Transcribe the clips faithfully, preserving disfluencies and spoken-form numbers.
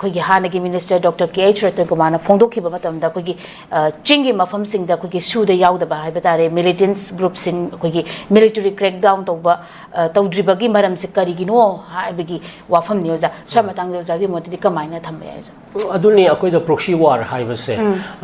ꯑꯩꯈꯣꯏꯒꯤ ꯍꯥꯟꯅꯒꯤ minister doctor ꯀꯦ H Ratan ꯀꯨꯃꯥꯔꯅ ꯐꯣꯡꯗꯣꯛꯈꯤꯕ ꯃꯇꯝꯗ, ꯑꯩꯈꯣꯏꯒꯤ, ꯑ, ꯆꯤꯡꯒꯤ ꯃꯐꯝꯁꯤꯡꯗ ꯑꯩꯈꯣꯏꯒꯤ ꯁꯨꯗ ꯌꯥꯎꯗꯕ ꯍꯥꯏꯕ ꯇꯥꯔꯦ, ꯃꯤꯂꯤꯇꯦꯟꯠꯁ ꯒ꯭ꯔꯨꯞꯁꯤꯡ, ꯑꯩꯈꯣꯏꯒꯤ ꯃꯤꯂꯤꯇꯔꯤ ꯀ꯭ꯔꯦꯛꯗꯥꯎꯟ ꯇꯧꯕ, ꯑ, ꯇꯧꯗ꯭ꯔꯤꯕꯒꯤ ꯃꯔꯝꯁꯦ ꯀꯔꯤꯒꯤꯅꯣ ꯍꯥꯏꯕꯒꯤ ꯋꯥꯐꯝꯅꯤ, ꯑꯣꯖꯥ꯫ ꯁ꯭ꯋꯥꯏ ꯃꯇꯥꯡꯗ ꯑꯣꯖꯥꯒꯤ ꯃꯣꯠꯇꯗꯤ ꯀꯃꯥꯏꯅ ꯊꯝꯕ ꯌꯥꯏ, ꯑꯣꯖꯥ? ꯑꯗꯨꯅꯤ ꯑꯩꯈꯣꯏꯗ ꯄ꯭ꯔꯣꯛꯁꯤ ꯋꯥꯔ ꯍꯥꯏꯕꯁꯦ꯫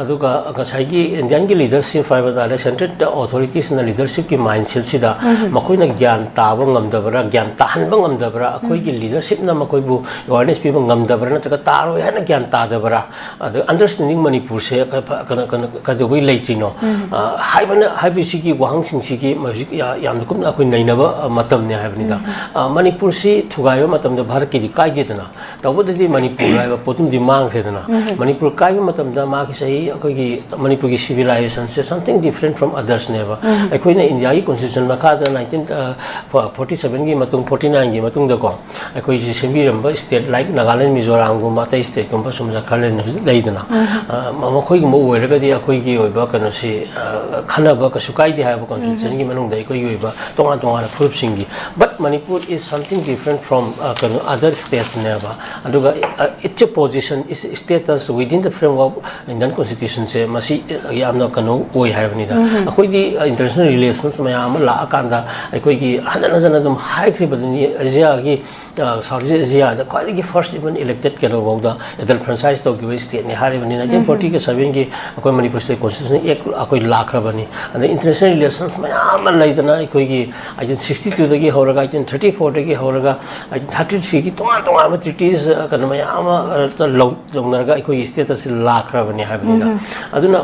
ꯑꯗꯨꯒ ꯉꯁꯥꯏꯒꯤ ꯏꯟꯗꯤꯌꯥꯟꯒꯤ ꯂꯤꯗꯔꯁꯤꯞ ꯍꯥꯏꯕ ꯇꯥꯔꯦ, ꯁꯦꯟꯇ꯭ꯔꯦꯜ ꯑꯣꯊꯣꯔꯤꯇꯤꯁꯅ ꯂꯤꯗꯔꯁꯤꯞꯀꯤ ꯃꯥꯏꯟꯁꯦꯠꯁꯤꯗ ꯃꯈꯣꯏꯅ ꯒ꯭ꯌꯥꯟ ꯇꯥꯕ ꯉꯝꯗꯕ꯭ꯔꯥ, ꯒ꯭ꯌꯥꯟ ꯇꯥꯍꯟꯕ ꯉꯝꯗꯕ꯭ꯔꯥ, ꯑꯩꯈꯣꯏꯒꯤ ꯂꯤꯗꯔꯁꯤꯞꯅ ꯃꯈꯣꯏꯕꯨ ꯑꯦꯋꯥꯔꯅꯦꯁ ꯄꯤꯕ ꯉꯝꯗꯕ꯭ꯔꯥ, ꯅꯠꯇ꯭ꯔꯒ ꯇꯥꯔꯣꯏ ꯍꯥꯏꯅ ꯒ꯭ꯌꯥꯟ ꯇꯥꯗꯕ꯭ꯔꯥ, ꯑꯗ ꯑꯟꯗꯔꯁ꯭ꯇꯦꯟꯗꯤꯡ ꯃꯅꯤꯄꯨꯔꯁꯦ ꯀ-, ꯐ-, ꯀꯩꯅꯣ, ꯀꯩꯅꯣ, ꯀꯩꯗꯧꯕꯩ ꯂꯩꯇ꯭ꯔꯤꯅꯣ? ꯑ, ꯍꯥꯏꯕꯅ, ꯍꯥꯏꯕꯁꯤꯒꯤ ꯋꯥꯍꯪꯁꯤꯡꯁꯤꯒꯤ ꯍꯧꯖꯤꯛ ꯌꯥ-, ꯌꯥꯝꯅ ꯀꯨꯞꯅ ꯑꯩꯈꯣꯏ ꯅꯩꯅꯕ, ꯑ, ꯃꯇꯝꯅꯤ ꯍꯥꯏꯕꯅꯤꯗ꯫ ꯑ, ꯃꯅꯤꯄꯨꯔꯁꯤ ꯊꯨꯒꯥꯏꯕ ꯃꯇꯝꯗ ꯚꯥꯔꯠꯀꯤꯗꯤ ꯀꯥꯏꯗꯦꯗꯅ, ꯇꯧꯕꯇꯗꯤ ꯃꯅꯤꯄꯨꯔ ꯍꯥꯏꯕ ꯄꯣꯠꯇꯨꯝꯗꯤ ꯃꯥꯡꯈ꯭ꯔꯦꯗꯅ꯫ ꯃꯅꯤꯄꯨꯔ ꯀꯥꯏꯕ ꯃꯇꯝꯗ ꯃꯥꯒꯤ ꯆꯍꯤ, ꯑꯩꯈꯣꯏꯒꯤ ꯃꯅꯤꯄꯨꯔꯒꯤ ꯁꯤꯚꯤꯂꯥꯏꯖꯦꯁꯟꯁꯦ something different from othersꯅꯦꯕ꯫ ꯑꯩꯈꯣꯏꯅ ꯏꯟꯗꯤꯌꯥꯒꯤ ꯀꯣꯟꯁꯇꯤꯇ꯭ꯌꯨꯁꯟ ꯃꯈꯥꯗ ꯅꯥꯏꯟꯇꯤꯟ, ꯑ, ꯐ-, ꯐꯣꯔꯇꯤ ꯁꯚꯦꯟꯒꯤ ꯃꯇꯨꯡ, ꯐꯣꯔꯇꯤ ꯅꯥꯏꯟꯒꯤ ꯃꯇꯨꯡꯗꯀꯣ, ꯑꯩꯈꯣꯏꯁꯤ ꯁꯦꯝꯕꯤꯔꯝꯕ ꯁ꯭ꯇꯦꯠ like ꯅꯥꯒꯥꯂꯦꯟ, ꯃꯤꯖꯣꯔꯥꯝꯒꯨꯝꯕ, ꯑꯇꯩ ꯁ꯭ꯇꯦꯠꯀꯨꯝꯕ ꯁꯨꯝ ꯈꯔ ꯂꯩꯅ ꯂꯩꯗꯅ, ꯑ, ꯃ-, ꯃꯈꯣꯏꯒꯨꯝꯕ ꯑꯣꯏꯔꯒꯗꯤ ꯑꯩꯈꯣꯏꯒꯤ ꯑꯣꯏꯕ ꯀꯩꯅꯣꯁꯤ, ꯑ, ꯈꯟꯅꯕ ꯀꯩꯁꯨ ꯀꯥꯏꯗꯦ ꯍꯥꯏꯕ ꯀꯣꯟꯁꯇꯤꯇ꯭ꯌꯨꯁꯟꯒꯤ ꯃꯅꯨꯡꯗ ꯑꯩꯈꯣꯏꯒꯤ ꯑꯣꯏꯕ ꯇꯣꯉꯥꯟ ꯇꯣꯉꯥꯟꯕ ꯐꯨꯔꯨꯞꯁꯤꯡꯒꯤ꯫ But Manipur is something different from, ꯑ, ꯀꯩꯅꯣ, other statesꯅꯦꯕ꯫ ꯑꯗꯨꯒ, ꯑ, it's a position, it's status within the framework Indian Constitutionꯁꯦ ꯃꯁꯤ, ꯑ, ꯌꯥꯝꯅ ꯀꯩꯅꯣ ꯑꯣꯏ ꯍꯥꯏꯕꯅꯤꯗ꯫ ꯑꯩꯈꯣꯏꯗꯤ, ꯑ, international relations ꯃꯌꯥꯝ ꯑꯃ ꯂꯥꯛꯑꯀꯥꯟꯗ ꯑꯩꯈꯣꯏꯒꯤ ꯍꯟꯖꯟ ꯍꯟꯖꯟꯅ ꯑꯗꯨꯝ ꯍꯥꯏꯈ꯭ꯔꯤꯕꯗꯨꯅꯤ, ꯑꯦꯁꯤꯌꯥꯒꯤ, ꯑ, South East Asiaꯗ ꯈ꯭ꯋꯥꯏꯗꯒꯤ first even elected ꯀꯩꯅꯣꯐꯥꯎꯗ adult franchise ꯇꯧꯈꯤꯕ stateꯅꯤ ꯍꯥꯏꯔꯤꯕꯅꯤ꯫ ꯅꯥꯏꯟꯇꯤꯟ ꯐꯣꯔꯇꯤꯒ ꯁꯚꯦꯟꯒꯤ ꯑꯩꯈꯣꯏ ꯃꯅꯤꯄꯨꯔ State Constitution Act ꯑꯩꯈꯣꯏ ꯂꯥꯛꯈ꯭ꯔꯕꯅꯤ꯫ ꯑꯗ international relations ꯃꯌꯥꯝ ꯑꯃ ꯂꯩꯗꯅ, ꯑꯩꯈꯣꯏꯒꯤ eighteen sixty twoꯗꯒꯤ ꯍꯧꯔꯒ, eighteen thirty fourꯗꯒꯤ ꯍꯧꯔꯒ eighteen thirty threeꯒꯤ ꯇꯣꯉꯥꯟ ꯇꯣꯉꯥꯟꯕ treaties, ꯑ, ꯀꯩꯅꯣ ꯃꯌꯥꯝ ꯑꯃ, ꯑ, ꯂꯧ-, ꯂꯧꯅꯔꯒ ꯑꯩꯈꯣꯏꯒꯤ status ꯂꯥꯛꯈ꯭ꯔꯕꯅꯤ ꯍꯥꯏꯕꯅꯤꯗ꯫ ꯑꯗꯨꯅ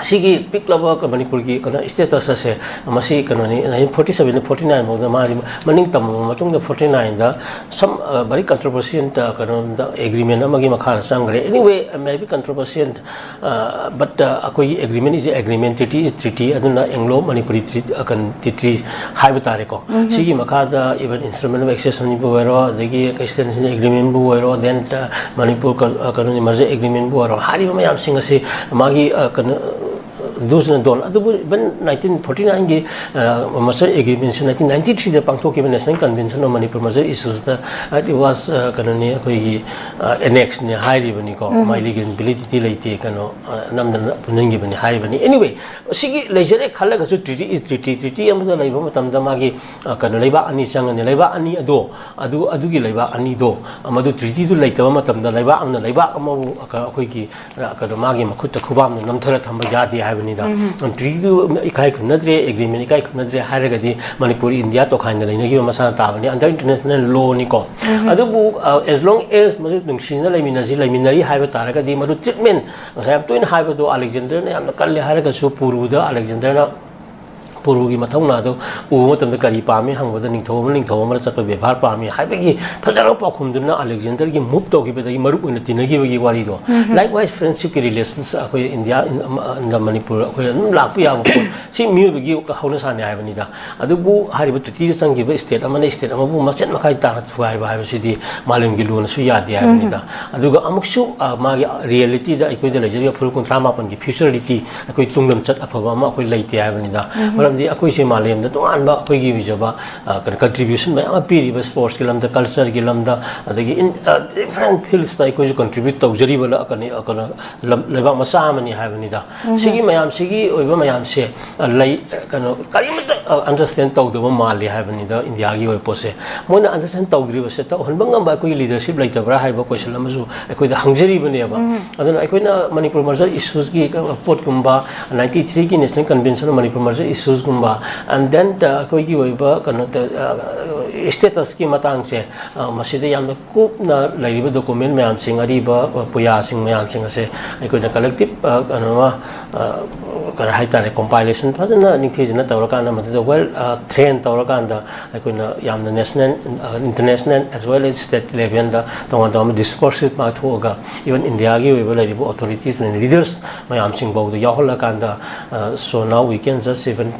ꯁꯤꯒꯤ ꯄꯤꯛꯂꯕ ꯃꯅꯤꯄꯨꯔꯒꯤ ꯀꯩꯅꯣ status ꯑꯁꯦ, ꯃꯁꯤ ꯀꯩꯅꯣꯅꯤ, nineteen forty seven forty nine ꯐꯥꯎꯗ ꯃꯥꯗꯤ ꯃꯅꯤꯡ ꯇꯝꯂꯕ ꯃꯇꯨꯡꯗ, forty nineꯗ some, ꯑ, very controversial, ꯑ, ꯀꯩꯅꯣꯗ agreement ꯑꯃꯒꯤ ꯃꯈꯥꯗ ꯆꯪꯈ꯭ꯔꯦ꯫ Anyway, maybe controversial, ꯑ, but, ꯑ, ꯑꯩꯈꯣꯏꯒꯤ agreement is agreement, treaty is treaty, ꯑꯗꯨꯅ Anglo Manipuri treaty, ꯑ, ꯀꯩꯅꯣ, treaty ꯍꯥꯏꯕ ꯇꯥꯔꯦꯀꯣ꯫ ꯁꯤꯒꯤ ꯃꯈꯥꯗ even instrument of accessionꯕꯨ ꯑꯣꯏꯔꯣ, ꯑꯗꯒꯤ extension agreementꯕꯨ ꯑꯣꯏꯔꯣ, then, ꯑ, ꯃꯅꯤꯄꯨꯔ ꯀ-, ꯑ, ꯀꯩꯅꯣꯅꯤ, merger agreementꯕꯨ ꯑꯣꯏꯔꯣ, ꯍꯥꯏꯔꯤꯕ ꯃꯌꯥꯝꯁꯤꯡ ꯑꯁꯤ ꯃꯥꯒꯤ, ꯑ, ꯀꯩꯅꯣ, ꯗꯨꯁꯤꯅ ꯗꯣꯟ ꯑꯗꯨꯕꯨ ꯏꯚꯟ ꯅꯥꯏꯟꯇꯤꯟ ꯐꯣꯔꯇꯤ ꯅꯥꯏꯟꯒꯤ ꯃꯔꯖꯔ ꯑꯦꯒ꯭ꯔꯤꯃꯦꯟꯁꯤ ꯅꯥꯏꯟꯇꯤꯟ ꯅꯥꯏꯟꯇꯤ ꯊ꯭ꯔꯤꯗ ꯄꯥꯡꯊꯣꯛꯈꯤꯕ ꯅꯦꯁꯅꯦꯜ ꯀꯟꯚꯦꯟꯁꯟ ꯑꯣꯐ ꯃꯅꯤꯄꯨꯔ ꯃꯔꯖꯔ ꯏꯁꯨꯁꯇ ꯏꯠ ꯋꯥꯁ ꯀꯩꯅꯣꯅꯤ ꯑꯩꯈꯣꯏꯒꯤ ꯑꯦꯅꯦꯛꯁꯅꯦ ꯍꯥꯏꯔꯤꯕꯅꯤꯀꯣ꯫ ꯃꯥꯏ ꯂꯤꯒꯦꯜ ꯚꯦꯂꯤꯗꯤꯇꯤ ꯂꯩꯇꯦ ꯀꯩꯅꯣ ꯅꯝꯗꯅ ꯄꯨꯟꯁꯤꯟꯈꯤꯕꯅꯤ ꯍꯥꯏꯔꯤꯕꯅꯤ꯫ ꯑꯦꯅꯤꯋꯦ ꯁꯤꯒꯤ ꯂꯩꯖꯔꯦ ꯈꯜꯂꯒꯁꯨ treaty is treaty꯫ Treaty ꯑꯃꯗ ꯂꯩꯕ ꯃꯇꯝꯗ ꯃꯥꯒꯤ ꯀꯩꯅꯣ ꯂꯩꯕꯥꯛ ꯑꯅꯤ ꯆꯪꯒꯅꯤ꯫ ꯂꯩꯕꯥꯛ ꯑꯅꯤ ꯑꯗꯣ ꯑꯗꯨ ꯑꯗꯨꯒꯤ ꯂꯩꯕꯥꯛ ꯑꯅꯤꯗꯣ ꯃꯗꯨ treatyꯗꯨ ꯂꯩꯇꯕ ꯃꯇꯝꯗ ꯂꯩꯕꯥꯛ ꯑꯃꯅ ꯂꯩꯕꯥꯛ ꯑꯃꯕꯨ ꯑꯩꯈꯣꯏꯒꯤ ꯀꯩꯅꯣ ꯃꯥꯒꯤ ꯃꯈꯨꯠꯇ ꯈꯨꯕꯥꯝꯅ ꯅꯝꯊꯔ ꯊꯝꯕ ꯌꯥꯗꯦ ꯍꯥꯏꯕꯅꯤꯗ꯫ Treatyꯗꯨ ꯏꯀꯥꯏ ꯈꯨꯝꯅꯗ꯭ꯔꯦ, agreement ꯏꯀꯥꯏ ꯈꯨꯝꯅꯗ꯭ꯔꯦ ꯍꯥꯏꯔꯒꯗꯤ ꯃꯅꯤꯄꯨꯔ ꯏꯟꯗꯤꯌꯥ ꯇꯣꯈꯥꯏꯅ ꯂꯩꯅꯈꯤꯕ ꯃꯁꯥꯅ ꯇꯥꯕꯅꯤ under international lawꯅꯤꯀꯣ꯫ ꯑꯗꯨꯕꯨ as long as ꯃꯗꯨ ꯅꯨꯡꯁꯤꯅ ꯂꯩꯃꯤꯟꯅꯁꯤ, ꯂꯩꯃꯤꯟꯅꯔꯤ ꯍꯥꯏꯕ ꯇꯥꯔꯒꯗꯤ ꯃꯗꯨ treatment ꯉꯁꯥꯏ ꯌꯥꯝ ꯇꯣꯏꯅ ꯍꯥꯏꯕꯗꯣ ꯑꯂꯦꯛꯖꯦꯟꯗꯔꯅ ꯌꯥꯝꯅ ꯀꯜꯂꯦ ꯍꯥꯏꯔꯒꯁꯨ ꯄꯨꯔꯨꯗ ꯑꯂꯦꯛꯖꯦꯟꯗꯔꯅ ꯄꯨꯔꯨꯒꯤ ꯃꯊꯧꯅꯥꯗꯣ ꯎꯕ ꯃꯇꯝꯗ ꯀꯔꯤ ꯄꯥꯝꯃꯤ ꯍꯪꯕꯗ ꯅꯤꯡꯊꯧ ꯑꯃ ꯅꯤꯡꯊꯧ ꯑꯃꯅ ꯆꯠꯄ ꯕꯦꯕꯥꯔ ꯄꯥꯝꯃꯤ ꯍꯥꯏꯕꯒꯤ ꯐꯖꯔꯕ ꯄꯥꯎꯈꯨꯝꯗꯨꯅ ꯑꯂꯦꯛꯖꯦꯟꯗꯔꯒꯤ move ꯇꯧꯈꯤꯕꯗꯒꯤ ꯃꯔꯨꯞ ꯑꯣꯏꯅ ꯇꯤꯟꯅꯈꯤꯕꯒꯤ ꯋꯥꯔꯤꯗꯣ꯫ Likewise friendshipꯀꯤ relations ꯑꯩꯈꯣꯏ ꯏꯟꯗꯤꯌꯥ ꯃꯅꯤꯄꯨꯔ ꯑꯩꯈꯣꯏ ꯑꯗꯨꯝ ꯂꯥꯛꯄ ꯌꯥꯕ ꯄꯣꯠ ꯁꯤ ꯃꯤꯑꯣꯏꯕꯒꯤ ꯍꯧꯅꯁꯥꯅꯤ ꯍꯥꯏꯕꯅꯤꯗ꯫ ꯑꯗꯨꯕꯨ ꯍꯥꯏꯔꯤꯕ treatyꯗ ꯆꯪꯈꯤꯕ state ꯑꯃꯅ state ꯑꯃꯕꯨ ꯃꯆꯦꯠ ꯃꯈꯥꯏ ꯇꯥꯅ ꯊꯨꯒꯥꯏꯕ ꯍꯥꯏꯕꯁꯤꯗꯤ ꯃꯥꯂꯦꯝꯒꯤ ꯂꯣꯅꯁꯨ ꯌꯥꯗꯦ ꯍꯥꯏꯕꯅꯤꯗ꯫ ꯑꯗꯨꯒ ꯑꯃꯨꯛꯁꯨ ꯃꯥꯒꯤ realityꯗ ꯑꯩꯈꯣꯏꯗ ꯂꯩꯖꯔꯤꯕ ꯐꯨꯔꯨꯞ ꯀꯨꯟꯊ꯭ꯔꯥ ꯃꯥꯄꯟꯒꯤ futurity ꯑꯩꯈꯣꯏ ꯇꯨꯡꯂꯝꯆꯠ ꯑꯐꯕ ꯑꯃ ꯑꯩꯈꯣꯏ ꯂꯩꯇꯦ ꯍꯥꯏꯕꯅꯤꯗ꯫ ꯃꯔꯝꯗꯤ ꯑꯩꯈꯣꯏꯁꯦ ꯃꯥꯂꯦꯝꯗ ꯇꯣꯉꯥꯟꯕ ꯑꯩꯈꯣꯏꯒꯤ ꯑꯣꯏꯖꯕ contribution ꯃꯌꯥꯝ ꯑꯃ ꯄꯤꯔꯤꯕ sportsꯀꯤ ꯂꯝꯗ, cultureꯒꯤ ꯂꯝꯗ, ꯑꯗꯒꯤ different fieldsꯇ ꯑꯩꯈꯣꯏꯁꯨ contribute ꯇꯧꯖꯔꯤꯕ ꯀꯩꯅꯣ ꯂꯩꯕꯥꯛ ꯃꯆꯥ ꯑꯃꯅꯤ ꯍꯥꯏꯕꯅꯤꯗ꯫ ꯁꯤꯒꯤ ꯃꯌꯥꯝꯁꯤꯒꯤ ꯑꯣꯏꯕ ꯃꯌꯥꯝꯁꯦ ꯂꯩ ꯀꯩꯅꯣ ꯀꯔꯤꯃꯠꯇ understand ꯇꯧꯗꯕ ꯃꯥꯜꯂꯤ ꯍꯥꯏꯕꯅꯤꯗ ꯏꯟꯗꯤꯌꯥꯒꯤ ꯑꯣꯏꯕ ꯄꯣꯠꯁꯦ꯫ ꯃꯣꯏꯅ understand ꯇꯧꯗ꯭ꯔꯤꯕꯁꯦ ꯇꯧꯍꯟꯕ ꯉꯝꯕ ꯑꯩꯈꯣꯏꯒꯤ leadership ꯂꯩꯇꯕ꯭ꯔꯥ ꯍꯥꯏꯕ question ꯑꯃꯁꯨ ꯑꯩꯈꯣꯏꯗ ꯍꯪꯖꯔꯤꯕꯅꯦꯕ꯫ ꯑꯗꯨꯅ ꯑꯩꯈꯣꯏꯅ Manipur merger issuesꯀꯤ ꯄꯣꯠꯀꯨꯝꯕ, ninety threeꯒꯤ National Convention of Manipur merger issuesꯀꯨꯝꯕ, and then ꯑꯩꯈꯣꯏꯒꯤ ꯑꯣꯏꯕ ꯀꯩꯅꯣꯗ statusꯀꯤ ꯃꯇꯥꯡꯁꯦ ꯃꯁꯤꯗ ꯌꯥꯝꯅ ꯀꯨꯞꯅ ꯂꯩꯔꯤꯕ document ꯃꯌꯥꯝꯁꯤꯡ, ꯑꯔꯤꯕ ꯄꯨꯌꯥꯁꯤꯡ ꯃꯌꯥꯝꯁꯤꯡ ꯑꯁꯦ ꯑꯩꯈꯣꯏꯅ collective ꯀꯩꯅꯣꯃ ꯀꯔꯤ ꯍꯥꯏꯇꯥꯔꯦ, compilation ꯐꯖꯅ ꯅꯤꯡꯊꯤꯖꯅ ꯇꯧꯔꯀꯥꯟꯗ ꯃꯗꯨꯗ well train ꯇꯧꯔꯀꯥꯟꯗ ꯑꯩꯈꯣꯏꯅ ꯌꯥꯝꯅ national, international as well as state levelꯗ ꯇꯣꯉꯥꯟ ꯇꯣꯉꯥꯟꯕ discourse ꯄꯥꯡꯊꯣꯛꯑꯒ even ꯏꯟꯗꯤꯌꯥꯒꯤ ꯑꯣꯏꯕ ꯂꯩꯔꯤꯕ authorities and leaders ꯃꯌꯥꯝꯁꯤꯡ ꯐꯥꯎꯗ ꯌꯥꯎꯍꯜꯂꯀꯥꯟꯗ so now we can just even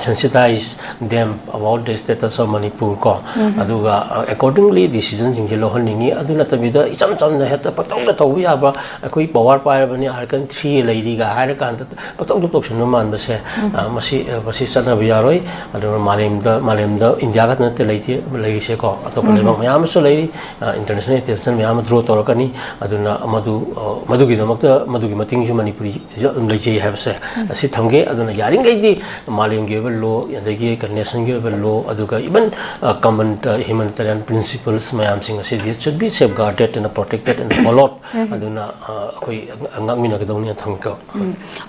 sensitize them about the status of Manipur ꯀꯣ, ꯑꯗꯨꯒ accordingly decisionꯁꯤꯡꯁꯦ ꯂꯧꯍꯟꯅꯤꯡꯉꯤ꯫ ꯑꯗꯨ ꯅꯠꯇꯕꯤꯗ ꯏꯆꯝ ꯆꯝꯅ ꯍꯦꯛꯇ ꯄꯪꯇꯧꯗ ꯇꯧꯕ ꯌꯥꯕ, ꯑꯩꯈꯣꯏ power ꯄꯥꯏꯔꯕꯅꯤ, Article three ꯂꯩꯔꯤꯒ ꯍꯥꯏꯔꯀꯥꯟꯗ ꯄꯪꯇꯧꯗ ꯇꯧꯁꯤꯟꯕ ꯃꯥꯟꯕꯁꯦ, ꯑ, ꯃꯁꯤ, ꯑ, ꯃꯁꯤ ꯆꯠꯅꯕ ꯌꯥꯔꯣꯏ꯫ ꯑꯗꯨꯅ ꯃꯥꯂꯦꯝꯗ, ꯃꯥꯂꯦꯝꯗ ꯏꯟꯗꯤꯌꯥ ꯈꯛꯇ ꯅꯠꯇꯦ ꯂꯩꯇꯦ, ꯂꯩꯔꯤꯁꯦꯀꯣ, ꯑꯇꯣꯞꯄ ꯂꯩꯕꯥꯛ ꯃꯌꯥꯝ ꯑꯃꯁꯨ ꯂꯩꯔꯤ꯫ ꯑ, international attention ꯃꯌꯥꯝ ꯑꯃ draw ꯇꯧꯔꯛꯀꯅꯤ꯫ ꯑꯗꯨꯅ ꯃꯗꯨ, ꯑ, ꯃꯗꯨꯒꯤꯗꯃꯛꯇ ꯃꯗꯨꯒꯤ ꯃꯇꯤꯡꯁꯨ ꯃꯅꯤꯄꯨꯔꯤꯁꯨ ꯑꯗꯨꯝ ꯂꯩꯖꯩ ꯍꯥꯏꯕꯁꯦ ꯑꯁꯤ ꯊꯝꯒꯦ꯫ ꯑꯗꯨꯅ ꯌꯥꯔꯤꯈꯩꯗꯤ ꯃꯥꯂꯦꯝꯒꯤ ꯑꯣꯏꯕ law, ꯑꯗꯒꯤ nationꯒꯤ ꯑꯣꯏꯕ law, ꯑꯗꯨꯒ even, ꯑ, common, ꯑ, humanitarian principles ꯃꯌꯥꯝꯁꯤꯡ ꯑꯁꯤꯗꯤ should be safeguarded and protected and followed꯫ ꯑꯗꯨꯅ, ꯑ, ꯑꯩꯈꯣꯏ ꯉꯥꯛꯃꯤꯟꯅꯒꯗꯧꯅꯤ ꯊꯝꯒꯦꯀꯣ꯫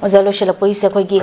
ꯑꯣꯖꯥ, ꯂꯣꯏꯁꯤꯜꯂꯛꯄꯒꯤꯁꯦ ꯑꯩꯈꯣꯏꯒꯤ